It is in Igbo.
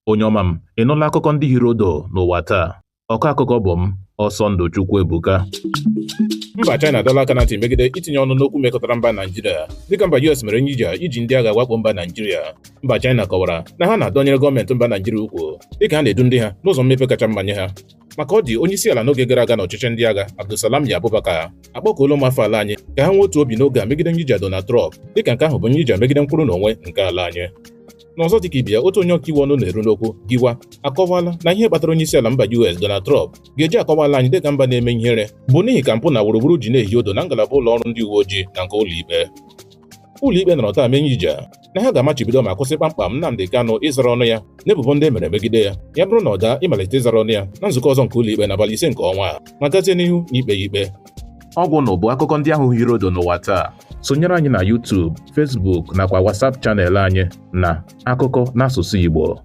Onye ọma m, ị nụla akụkọ ndị hiri odo n'ụwa taa? Ọkọ akụkọ bụ m, Ọsọndụ Chukwuebuka. Mba China adọla aka na ntị megide itinye ọnụ n'okwu mekọtara mba Naijiria dịka mba US mere nyija iji ndị agha wakpo mba Naijiria. Mba China kọwara na ha na-adọnyere gọọmenti mba Naijiria ukwu dịka ha na-edu ndị ha n'ụzọ mmepe kacha mma nye ha. Maka ọ dị onye isi ala n'oge gara aga n'ọchịchị ndị agha Abdulsalam Abubakar akpọkuola ụmụafọ ala anyị ka ha nwee otu obi n'oge a megide nyija Donald Trump, dịka nke ahụ bụ nyija megide nkwụrụ n'onwe nke ala anyị. N'ọzọ dịka ibe ya, otu onye ọkaiwu ọnụ na-eru n'okwu, Giwa, akọwala na ihe kpatara onye isi ala mba US Donald Trump ga-eji akọwala anyị dịka mba na-eme ihere bụ n'ihi ka mpụ na gburugburu ji na-ehi odo na ngalaba ụlọ ọrụ ndị uwe ojii na nke ụlọikpe. Ụlọikpe nọrọ taa mee nyija na ha ga-amachibido ma kwụsị kpamkpam Nnamdi Kanu ịzara ọnụ ya n'ebubo ndị e mere megide ya, ya bụrụ na ọ daa ịmalite ịzara ọnụ ya na nzukọ ọzọ nke ụlọikpe n'abalị 5 nke ọnwa a, ma gazie n'ihu n'ikpe ya ikpe. Ọgwụ na bụ akụkọ ndị ahụ hiri odo n'ụwa taa. Sonyere anyị na YouTube, Facebook nakwa WhatsApp channel anyị na Akụkọ n'Asụsụ Igbo.